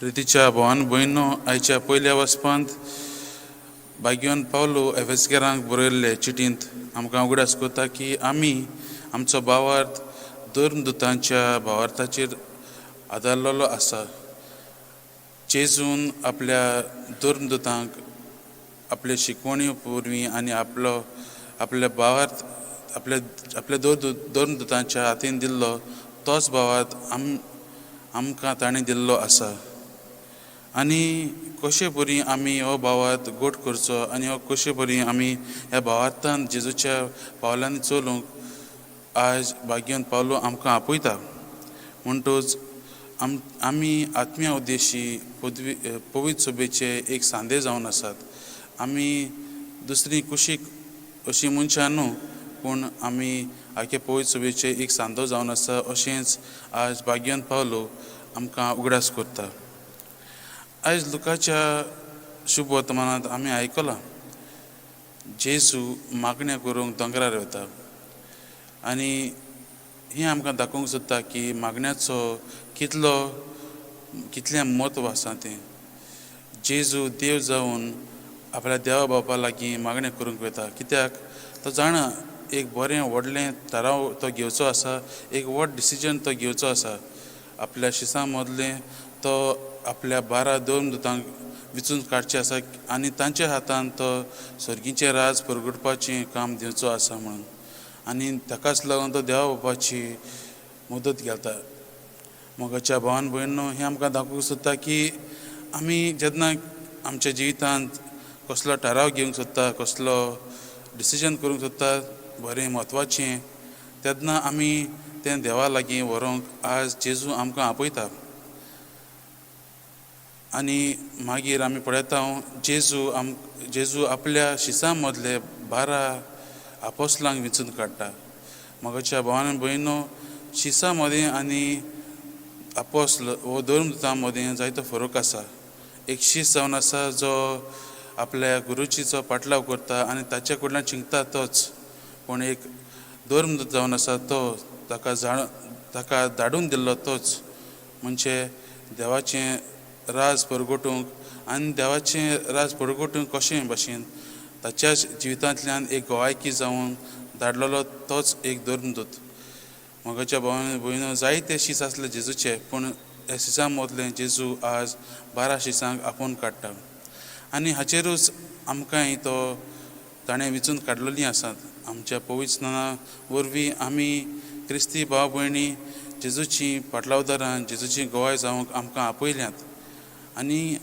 प्रितीच्या भावान भयणो, आयच्या पयल्या वचपांत भाग्यवान पावलो एफेसकेरांक बरयल्ले चिटींत आमकां उगडास करता की आमी आमचो भावार्थ धर्मदुतांच्या भावार्थाचेर आदारलेलो आसा. जेजून आपल्या धर्मदुतांक आपले शिकवणी वरवीं आनी आपलो आपल्या भावार्थ आपल्या आपल्या धर्मदुतांच्या हातीन दिल्लो तोच भावार्थ आमकां ताणें दिल्लो आसा. आनी कशे परी आमी हो भावार्थ गोट करचो आनी हो कशे परी आमी ह्या भावार्थान जेजूच्या पावलांनी चलूंक आयज भाग्यान पावलो आमकां आपयता. म्हणटूच आमी आत्मीय उद्देशी पदवी पवित्र सभेचे एक सांदे जावन आसात. आमी दुसरी कुशीक अशीं मनशां न्हू, पूण आमी आख्या पवित्र सभेचे एक सांदो जावन आसा अशेंच आज भाग्यान पावलो आमकां उगडास करता. आयज लुकाच्या शुभ वर्तमानांत आमी आयकलां जेजू मागण्या करूंक दोंगरार वता आनी हें आमकां दाखोवंक सोदता की मागण्याचो कितलो कितलें म्हत्व आसा तें. जेजू देव जावन आपल्या देवा बापा लागीं मागणें करूंक वता, कित्याक तो जाणा एक बरें व्हडलें थाराव तो घेवचो आसा, एक व्हड डिसिजन तो घेवचो आसा. आपल्या शिसां मदलें तो आपल्या 12 धर्मदुतांक विचून काडचें आसा आनी तांच्या हातान तो सर्गीचें राज परगटपाचें काम दिवचो आसा म्हणून, आनी ताकाच लागून तो देवा बापाची मदत घेता. मोगाच्या भावान भयणो, हें आमकां दाखोवंक सोदता की आमी जेन्ना आमच्या जिवितांत कसलो थाराव घेवंक सोदता, कसलो डिसिजन करूंक सोदता बरें म्हत्वाचें, तेन्ना आमी तें देवा लागीं व्हरूंक आज जेजू आमकां आपयता. आनी मागीर आमी पळयता जेजू आपल्या शिसां मदले 12 आपोसलांक विंचून काडटा. मोगाच्या भावान भयणो, शिसां मदें आनी आपोसल हो धर्मदुतां मदें जायतो फरक आसा. एक शीस जावन आसा जो आपल्या गुरुचीचो पाटलाव करता आनी ताच्या कडल्यान शिकता तोच, पूण एक धर्मदूत जावन आसा तो ताका धाडून दिल्लो तोच, म्हणजे देवाचें राज परगटूंक आनी देवाचें राज परगटूंक कशें भाशेन ताच्या जिवितांतल्यान एक गोवायकी जावन धाडलेलो तोच एक धर्मदूत. मोगाच्या भावान भयणो, जायते शीस आसले जेजूचे, पूण ह्या शिसां मदले जेजू आज 12 शिसांक आपोवन काडटा आनी हाचेरूच आमकांय तो ताणें विंचून काडलेलीं आसात. आमच्या पवित्र स्नाना वरवीं आमी क्रिस्ती भाव भयणी जेजूची पाटलावदारां जेजूची गोवाय जावंक आमकां आपयल्यात. आनी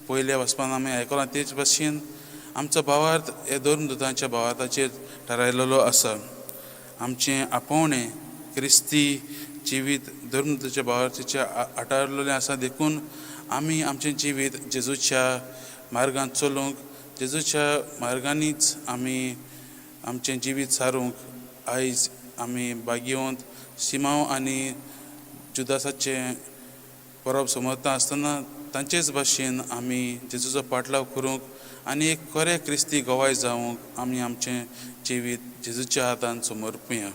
पयल्या वचपान आमी आयकलां तेच भाशेन आमचो भावार्थ हे धर्मदुतांच्या भावार्थाचेर थारायलेलो आसा. आमचें आपोवणें क्रिस्ती जिवीत धर्मदुताच्या भावार्थाचेर आटारलेलें आसा, देखून आमी आमचें जिवीत जेजूच्या मार्गान चलूंक, जेजूच्या मार्गांनीच आमी आमचें जिवीत सारूंक आयज आमी भाग्यवंत सिमांव आनी जुदासाचें परब समजता आसतना तांचेच भाशेन आमी जेजूचो पाटलाव करूंक आनी एक खरें क्रिस्ती गोवाय जावंक आमी आमचें जिवीत जेजूच्या हातान समर्पुया.